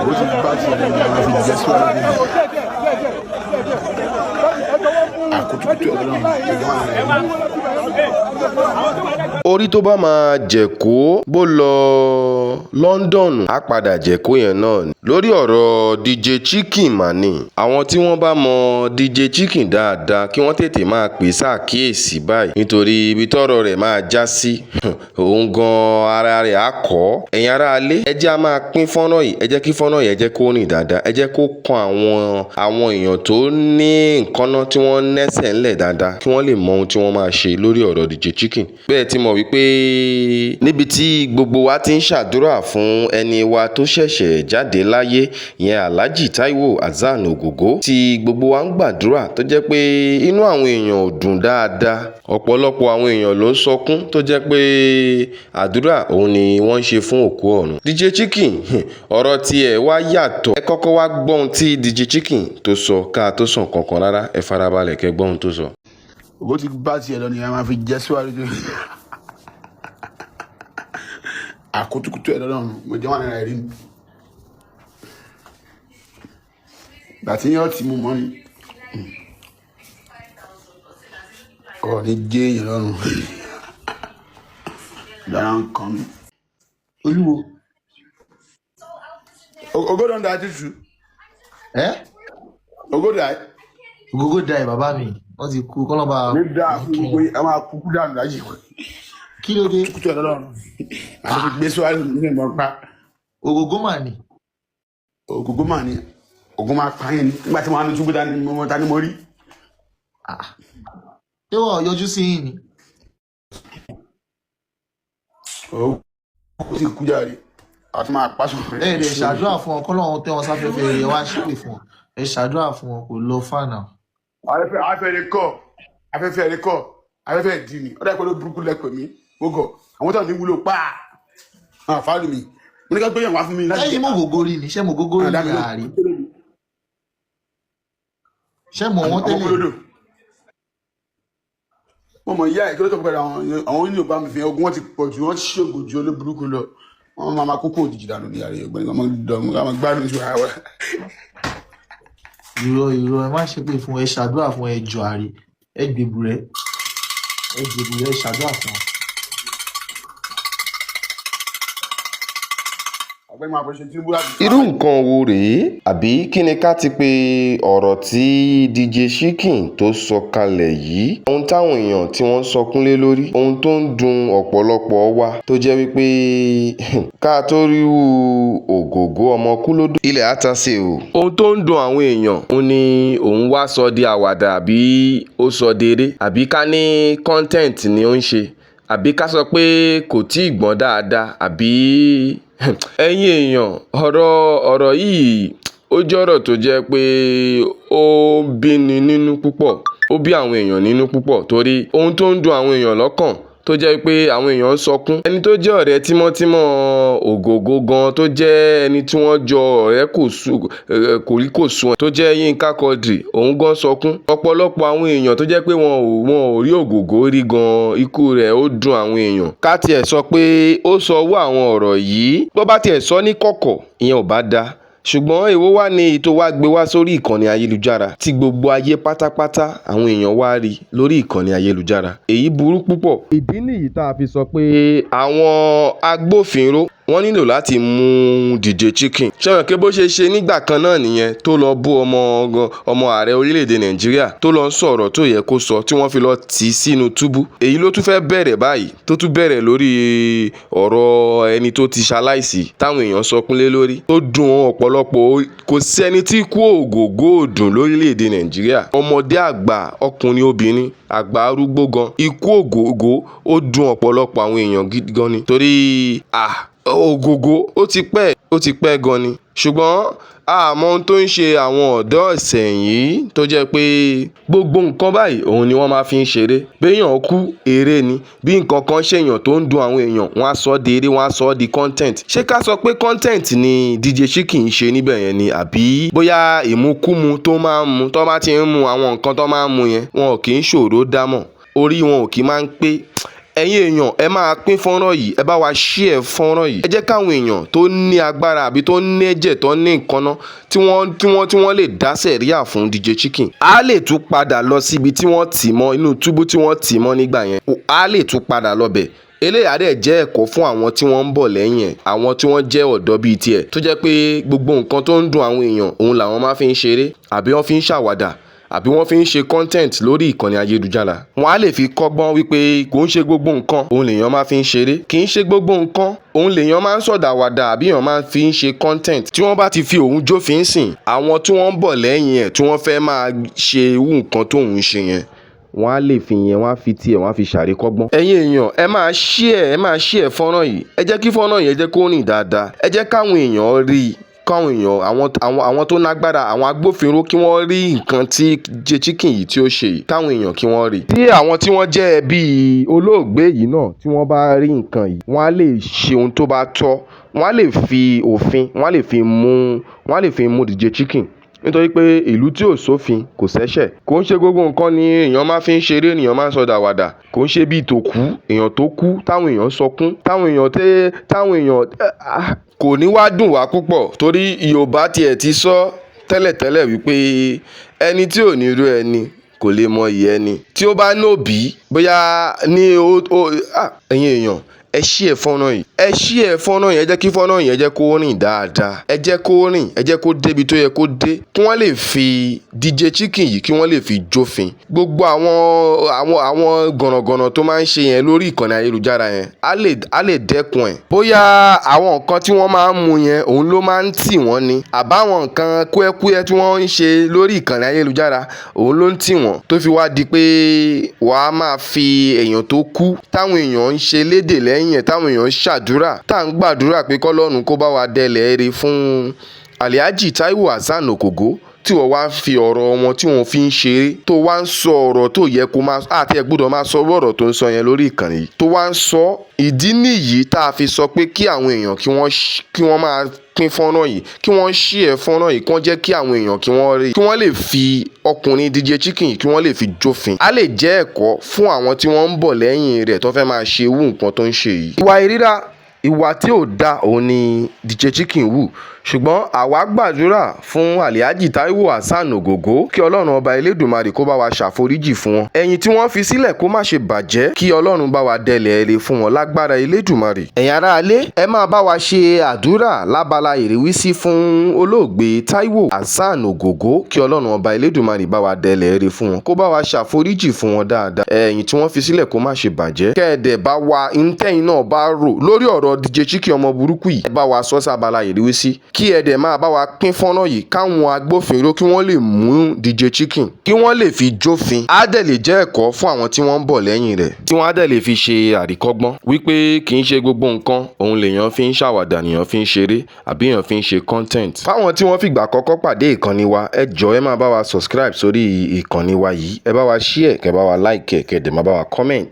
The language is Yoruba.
Ó ti bá tiẹ̀ lọ ní àwọn fi jẹ́ síwájú. Àkótókótó ọlọ́run ẹ̀jẹ̀ wà lára ẹ̀. Orí tó bá máa jẹ́kọ́ bó lọ London, á padà jẹ́kọ́ yẹn náà ni. Lórí ọ̀rọ̀ DJ Chicken mà ni, àwọn tí wọ́n bá mọ DJ Chicken dáadáa kí wọ́n tètè máa pè é ṣàkíyèsí báyìí, nítorí ibi tọ́rọ̀ rẹ̀ máa já sí, òun gan-an ara rẹ̀ á kọ́. Ẹ̀yin aráalé, ẹ jẹ́ á máa pín fọ́nrán yìí, ẹ jẹ́ kí fọ́nrán yìí, ẹ jẹ́ kó rìn dáadáa, ẹ jẹ́ kó kan àwọn èèyàn tó ní nǹkan náà tí wọ́n nẹ́sẹ̀ ńlẹ̀ dáadáa, kí wọ́n lè mọ ohun tí wọ́n máa ṣe lórí ọ̀rọ̀ DJ Chicken. Bẹ́ẹ̀ ti mọ̀ wípé níbi tí gbogbo wa ti ń ṣàdúrà fún ẹni wa tó ṣẹ̀ṣẹ̀ jáde láyé, ìyẹn Alhaji Taiwo Hassan Ogogo, tí gbogbo wa ń gbàdúrà, tó jẹ́ pé inú àwọn èèyàn ò dùn dáadáa, ọ̀pọ̀lọpọ̀ àwọn èèyàn ló ń sọkún, tó jẹ́ pé àdúrà òun ni wọ́n ń ṣe fún òkú ọ̀run. DJ Chicken, ọ̀rọ̀ tiẹ̀ wá yàtọ̀. Ẹ kọ́kọ́ wá gbọ́ ohun tí DJ Chicken tó sọ ká tó sàn kankan rárá. Ẹ farabalẹ̀ kẹ́ gbọ́ ohun tó sọ. Ó ti bá tiẹ̀ lọ ní àwọn fi jẹ́ síwájú. Àkótókótó ẹ̀ lọ́rùn mo jẹ́ wà lára ẹ̀ rí mi. Gbà tí yóò ti mú mọ́ ni. Ọ̀ ní jẹ́ èèyàn lọ́rùn. Dára ń kan mi. Olúwo. Ogo don die too. Ẹ? Ogo die. Ogogo die, bàbá mi. Wọ́n ti kú kọ́lọ́ba. Ní dáa fún gbogbo yín, ẹ máa kúkú dànù láyé. Kí ló dé? Kúkú ẹ̀ lọ́rùn. Àti fi gbé síwájú ní ìmọ̀ pa. Ogogo mà ní. Ògógó mà ní. Ògùn máa pa yín ni. Nígbà tí wọ́n á ní túbú dání mo ta ni mo rí. Ṣé wọ́n yọjú sí yín ni? Ó ti kú jáde. Àti máa pa sọ̀rọ̀. Ẹ lè ṣàdúrà fún wọn kọ́lọ́run tẹ́ wọn sáfẹ́fẹ́ rẹ̀ wá ṣépè fún wọn. Ẹ ṣàdúrà fún wọn, kò lọ fànà. Afẹ́fẹ́ rẹ̀ kọ́. Afẹ́fẹ́ rẹ̀ kọ́. Afẹ́fẹ́ dì ní. Ọ̀dà ìpẹ́lú burúkú lẹ́pẹ̀ mí. Gbogbo àwọn tó ní wúlò pa. Àwọn àfáàlù mi. Mo ní ká gbéyàwó wá fún mi láti Ṣé mọ̀ gógó rí ni? Ṣé mọ̀ gógó rí ni àárí? Ṣé mọ̀ wọ́n tẹ́lẹ̀? Wọ́n mọ̀ ìyá ẹ̀ kí ló tó pẹ̀lú àwọn onílò bá mi fi ogun wọn ti pọ̀ jù, wọ́n ṣògùn ju olóburúkú lọ. Wọ́n máa kókó òjijì dànù ní àárẹ̀ ọ̀gbẹ́ni kan máa gbádùn ìṣúra wa. Irọ́ irọ́, ẹ má ṣépè fún, ẹ ṣàdúrà fún, ẹ jọ àárẹ̀, ẹ gbèbù rẹ, ẹ gbèbù rẹ, ẹ ṣàdúrà fún wọn. Irú nǹkan wo rèé, àbí kí ni ká ti pe ọ̀rọ̀ tí DJ Chicken tó sọ kalẹ̀ yìí? Ohun táwọn èèyàn tí wọ́n ń sọkún lé lórí, ohun tó ń dun ọ̀pọ̀lọpọ̀ wa, tó jẹ́ wípé ká tó ríru Ògògó ọmọ Kúlódò ilẹ̀ á ta sí o. Ohun tó ń dun àwọn èèyàn òun ni òun wá sọ di àwàdà, àbí ó sọ deré, àbí ká ní content ni ó ń ṣe, àbí ká sọ pé kò tíì gbọ́n dáadáa, àbí ẹ̀yin èèyàn, ọ̀rọ̀ yìí ó jẹ́ ọ̀rọ̀ tó jẹ́ pé ó bíni nínú púpọ̀, ó bí àwọn èèyàn nínú púpọ̀, torí ohun tó ń dun àwọn èèyàn lọ́kàn tó jẹ́ pé àwọn èèyàn ń sọkún. Ẹni tó jẹ́ ọ̀rẹ́ tímọ́tímọ́ Ògògó gan, tó jẹ́ ẹni tí wọ́n jọ ọ̀rẹ́ kò rí kò sùn, tó jẹ́ Yínká Quadri, òun gan sọkún. Ọ̀pọ̀lọpọ̀ àwọn èèyàn tó jẹ́ pé wọn ò rí Ògògó rí gan, ikú rẹ̀ ó dun àwọn èèyàn. Ká tiẹ̀ sọ pé ó sọ owó àwọn ọ̀rọ̀ yìí, bó bá tiẹ̀ sọ ní kọ̀kọ̀, ìyẹn ò bá da. Ṣùgbọ́n èwo wá ní èyí tó wá gbé wá sórí ìkànnì ayélujára tí gbogbo ayé pátápátá àwọn èèyàn wá rí lórí ìkànnì ayélujára. Èyí burú púpọ̀. Ìdí nìyí tá a fi sọ pé àwọn agbófinró wọ́n nílò láti mú DJ Chicken. Ṣé wọn kí bó ṣe ṣe nígbà kan náà nìyẹn tó lọ bú ọmọ ààrẹ orílẹ̀-èdè Nàìjíríà, tó lọ ń sọ̀rọ̀ tó yẹ kó sọ, tí wọ́n fi lọ tì í sínú túbú. Èyí ló tún fẹ́ bẹ̀rẹ̀ báyìí, tó tún bẹ̀rẹ̀ lórí ọ̀rọ̀ ẹni tó ti ṣaláìsí táwọn èèyàn sọkún lé lórí, tó dùn ọ̀pọ̀lọpọ̀. Kò sẹ́ni tí kú Ògògó ò dùn lórílẹ̀-èdè Nàìjíríà. Ọmọdé, àgbà, ọkùnrin, obìnrin, àgbà, arúgbó gan. Ikú Ògògó ó dùn ọ̀pọ̀lọpọ̀ àwọn èèyàn gidi gan ni. Torí Ògògó ó ti pẹ́ gan ni. Ṣùgbọ́n àmọ́ ohun tó ń ṣe àwọn ọ̀dọ́ ìsẹ̀yìn tó jẹ́ pé gbogbo nǹkan báyìí òun ni wọ́n máa fi ń ṣeré. Béèyàn kú, eré ni. Bí nǹkan kan ṣèyàn tó ń dun àwọn èèyàn, wọ́n á sọ di eré, wọ́n á sọ di content. Ṣé ká sọ pé content ni DJ Chicken ń ṣe níbẹ̀ yẹn ni, àbí bóyá ìmukúmu tó máa ń mu, tó bá ti ń mu àwọn nǹkan tó máa ń mu yẹn, wọn ò kì í ṣòro dámọ̀, orí wọn ò kì í máa ń pé. Ẹ̀yin èèyàn, ẹ máa pín fọ́nrán yìí, ẹ bá wa share fọ́nrán yìí. Ẹ jẹ́ káwọn èèyàn tó ní agbára àbí tó ní ẹ̀jẹ̀, tó ní nǹkan tí wọ́n lè dá sẹ̀ríà fún DJ Chicken. Á lè tún padà lọ síbi tí wọ́n tì mọ́ inú túbú tí wọ́n tì mọ́ nígbà yẹn, á lè tún padà lọ bẹ̀. Eléyà dẹ̀ jẹ́ ẹ̀kọ́ fún àwọn tí wọ́n ń bọ̀ lẹ́yìn ẹ̀, àwọn tí wọ́n jẹ́ ọ̀dọ́ bíi tiẹ̀, tó jẹ́ pé gbogbo nǹkan tó ń dùn àwọn èèyàn òun làwọn máa fi ń ṣeré, àbí wọ́n fi ń ṣàwàdà, àbí wọ́n fi ń ṣe content lórí ìkànnì ayélujára. Wọ́n á lè fi kọ́gbọ́n wípé kò ń ṣe gbogbo nǹkan òun lèèyàn máa fi ń ṣeré, kì í ṣe gbogbo nǹkan òun lèèyàn máa ń sọ̀dàwàdà, àbí èèyàn máa fi ń ṣe content. Tí wọ́n bá ti fi òun jófin sìn, àwọn tí wọ́n ń bọ̀ lẹ́yìn ẹ̀ tí wọ́n fẹ́ máa ṣe irú nǹkan tóun ṣe yẹn, wọ́n á lè fi yẹn, wọ́n á fi tiẹ̀, wọ́n á fi ṣàríkọ́gbọ́n. Ẹ̀yin èèyàn, ẹ máa share, ẹ máa share fọ́nrán yìí. Ẹ jẹ́ kí fọ́nrán yìí, ẹ jẹ́ kó rìn dáadáa. Ẹ jẹ́ káwọn èèyàn rí i, káwọn èèyàn, àwọn tó nágbára, àwọn agbófinró, kí wọ́n rí nǹkan tí DJ Chicken yìí tí ó ṣe yìí, káwọn èèyàn kí wọ́n rí. Tí àwọn tí wọ́n jẹ́ ẹbí olóògbé yìí náà, tí wọ́n bá rí nǹkan yìí, wọ́n á lè ṣe ohun tó bá tọ́, wọ́n á lè fi òfin, wọ́n á lè fi mú DJ Chicken, nítorí pé ìlú tí ò sófin kò sẹ́ṣẹ̀. Kò ń ṣe gbogbo nǹkan ni èèyàn máa fi ń ṣeré, ènìyàn máa ń sọ dàwàdà. Kò ń ṣe bíi tòkú èèyàn tó kú táwọn èèyàn sọkún, táwọn èèyàn tẹ́ táwọn èèyàn kò ní wá dùn wá púpọ̀, torí Yorùbá tiẹ̀ ti sọ tẹ́lẹ̀tẹ́lẹ̀ wípé ẹni tí ò ní irú ẹni kò lè mọyì ẹni tí ó bá nóbìí bóyá ní ó. Ẹ̀yin èèyàn, ẹ share fọ́nrán yìí, ẹ share fọ́nrán yìí. Ẹ jẹ́ kí fọ́nrán yìí, ẹ jẹ́ kó rìn dáadáa, ẹ jẹ́ kó rìn, ẹ jẹ́ kó débi tó yẹ kó dé, kí wọ́n lè fi DJ Chicken yìí, kí wọ́n lè fi jófin. Gbogbo àwọn gànàgànà tó máa ń ṣe yẹn lórí ìkànnì ayélujára yẹn, á lè dẹ́kun ẹ̀. Bóyá àwọn nǹkan tí wọ́n máa ń mu yẹn òun ló máa ń tì wọ́n ni, àbáwọn nǹkan kúẹ́kúẹ́ tí wọ́n ń ṣe lórí ìkànnì ayélujára òun ló ń tì wọ́n, tó fi wá di pé wàá máa fi èèyàn tó kú táwọn èèyàn ń ṣe lédè lẹ́yìn ẹ̀, táwọn èèyàn ń ṣàdúrà, tá à ń gbàdúrà pé kọ́lọ́run kó bá wa dẹlẹ̀ ere fún Alhaji Taiwo Hassan Ogogo, tí wọ́n wá ń fi ọ̀rọ̀ wọn tí wọ́n fi ń ṣeré, tó wá ń sọ ọ̀rọ̀ tó yẹ kó máa àti ẹ̀ gbọ́dọ̀ máa sọ ọ̀rọ̀ tó ń sọ yẹn lórí ìkànnì yìí tó wá ń sọ. Ìdí nìyí tá a fi sọ pé kí àwọn èèyàn kí wọ́n máa pín fọ́nrán yìí, kí wọ́n share fọ́nrán yìí, kí wọ́n jẹ́ kí àwọn èèyàn kí wọ́n rí, kí wọ́n lè fi ọkùnrin DJ Chicken yìí, kí wọ́n lè fi jófin. Á lè jẹ́ ẹ̀kọ́ fún àwọn tí wọ́n ń bọ̀ lẹ́yìn rẹ̀ tó fẹ́ máa ṣe irú nǹkan tó ń ṣe yìí. Ìwà ìríra, ìwà tí ò da òun ni DJ Chicken hù, ṣùgbọ́n àwa gbàdúrà fún Alhaji Taiwo Hassan Ogogo kí Ọlọ́run ọba Elédùmarè kó bá wa ṣàforíjì fún wọn, ẹ̀yìn tí wọ́n fi sílẹ̀ kó má ṣe bàjẹ́, kí Ọlọ́run bá wa dẹlẹ̀ ere fún wọn lágbára Elédùmarè. Ẹ̀yin aráalé, ẹ máa bá wa ṣe àdúrà lábala ìrísí fún olóògbé Taiwo Hassan Ogogo, kí Ọlọ́run ọba Elédùmarè bá wa dẹlẹ̀ ere fún wọn, kó bá wa ṣàforíjì fún wọn dáadáa, ẹ̀yìn tí wọ́n fi sílẹ̀ kó má ṣe bàjẹ́. Kẹ́ẹ̀dẹ̀ bá wa ntẹ́yìn náà bá rò lórí ọ̀rọ̀ DJ Chicken ọmọ burúkú yìí, ẹ bá wa sọ sábala ìrísí, kí ẹ dẹ̀ máa bá wa pín fọ́nrán yìí, káwọn agbófinró kí wọ́n lè mú DJ Chicken, kí wọ́n lè fi jófin. Á dẹ̀ lè jẹ́ ẹ̀kọ́ fún àwọn tí wọ́n ń bọ̀ lẹ́yìn rẹ̀, tí wọ́n á dẹ̀ lè fi ṣe àríkọ́gbọ́n wípé kì í ṣe gbogbo nǹkan òun lèèyàn fi ń ṣàwàdà, lèèyàn fi ń ṣeré, àbí èèyàn fi ń ṣe content. Fáwọn tí wọ́n fìgbà kọ́kọ́ pàdé ìkànnì wa, ẹ jọ̀ọ́, ẹ máa bá wa subscribe sórí ìkànnì wa yìí, ẹ bá wa share, kẹ́ bá wa like, kẹ́ dẹ̀ máa bá wa comment.